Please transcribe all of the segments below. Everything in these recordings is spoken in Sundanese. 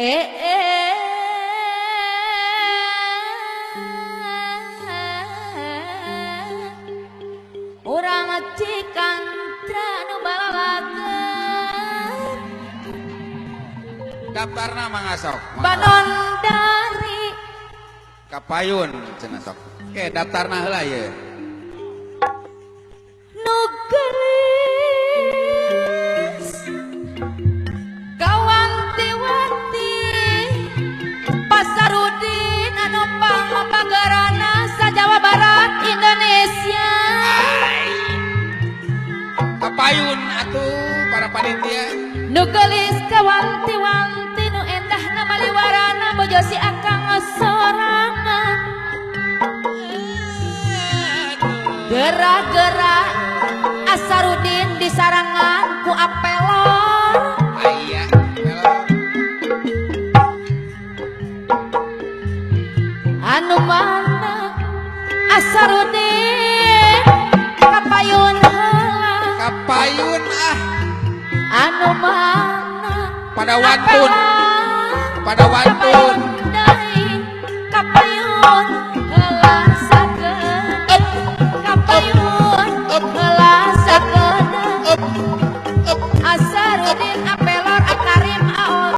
Urang Cikantra nu balalakeun daftarna mangga sok Banon dari Kapayun cenah sok. Oke, daftarna heula ye. Nu geulis kawanti-wanti Pasarudin anu pangmapagarana sa Jawa Barat Indonesia. Kapayun atuh para panitia. Nu geulis kawanti-wanti nu endahna maliwarana bojo si akang sorangan. Gerak-gerak Asarudin disarangan ku apelor. Aya, pelor. Anu mana Asarudin kapayun heula. Kapayun ah. Anu mana pada wantun. Pada wantun. Kapayun heula sakeun. Kapayun heula sakeun. Asarudin apelor akarim aol.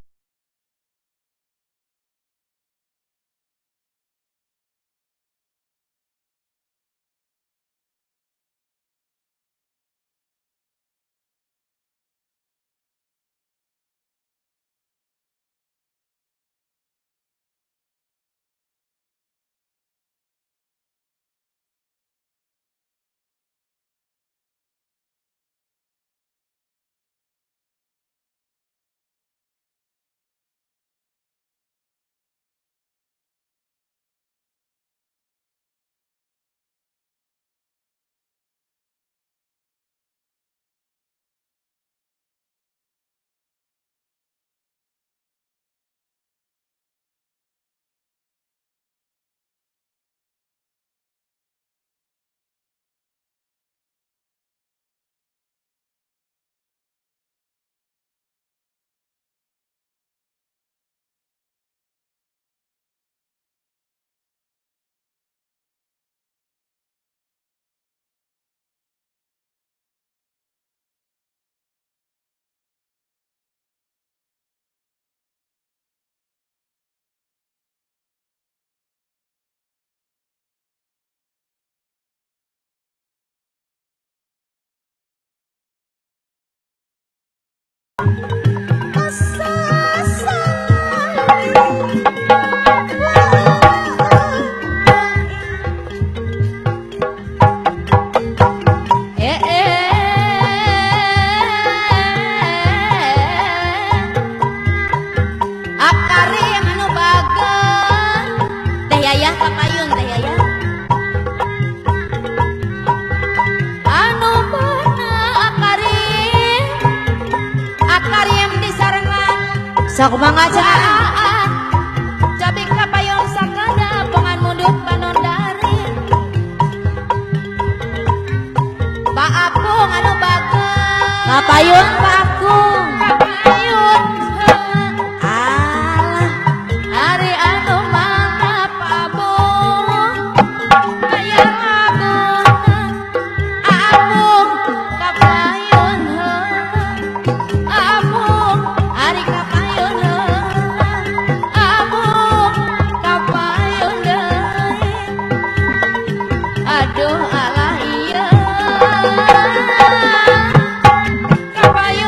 Akarim anu bager Teh Yayah kapayun Teh Yayah. Anu mana akarim akarim disarengan sok mangga cenah. Cabik kapayun sakada pongan mundut panondari Pak Apung anu bager kapayun Pak Akung kapayun. Alah Ari anu mana Pak Apung aya laguna Apung kapayun Apung ari kapayun Apung kapayun deui. Aduh alah ieu kapayun.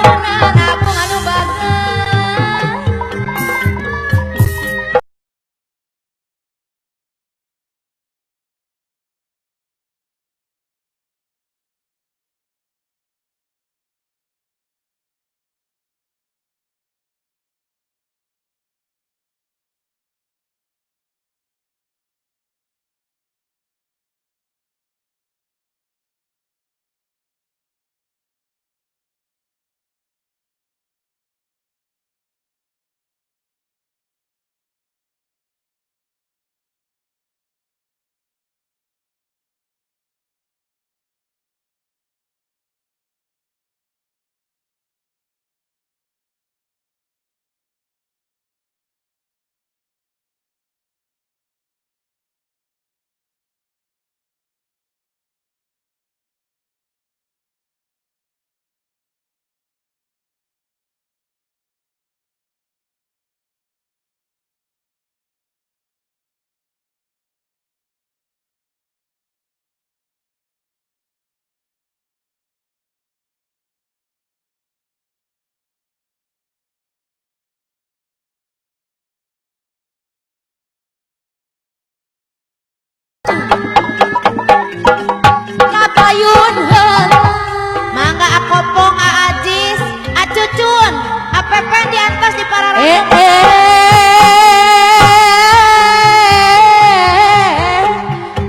sorangan. Eh eh.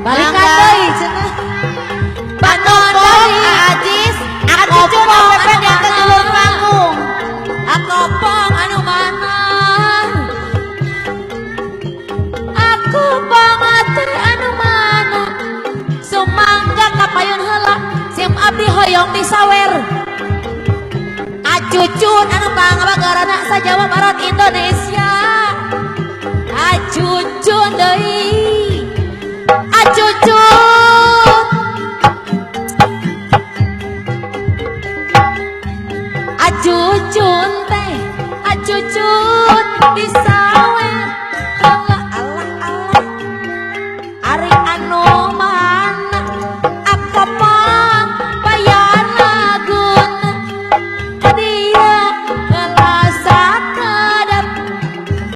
Balikan Mangga. deui cenah. Panopong Ajis, Akopong Acucun APP anu di atas mana? dulur panggung. Akopong anu mana? Aku banget anu mana? Sumangga kapayun heula, sim abdi hoyong disawer. Acucun anu pangbagarana sa Jawa Barat Indonesia. Acucun deui. Acucun.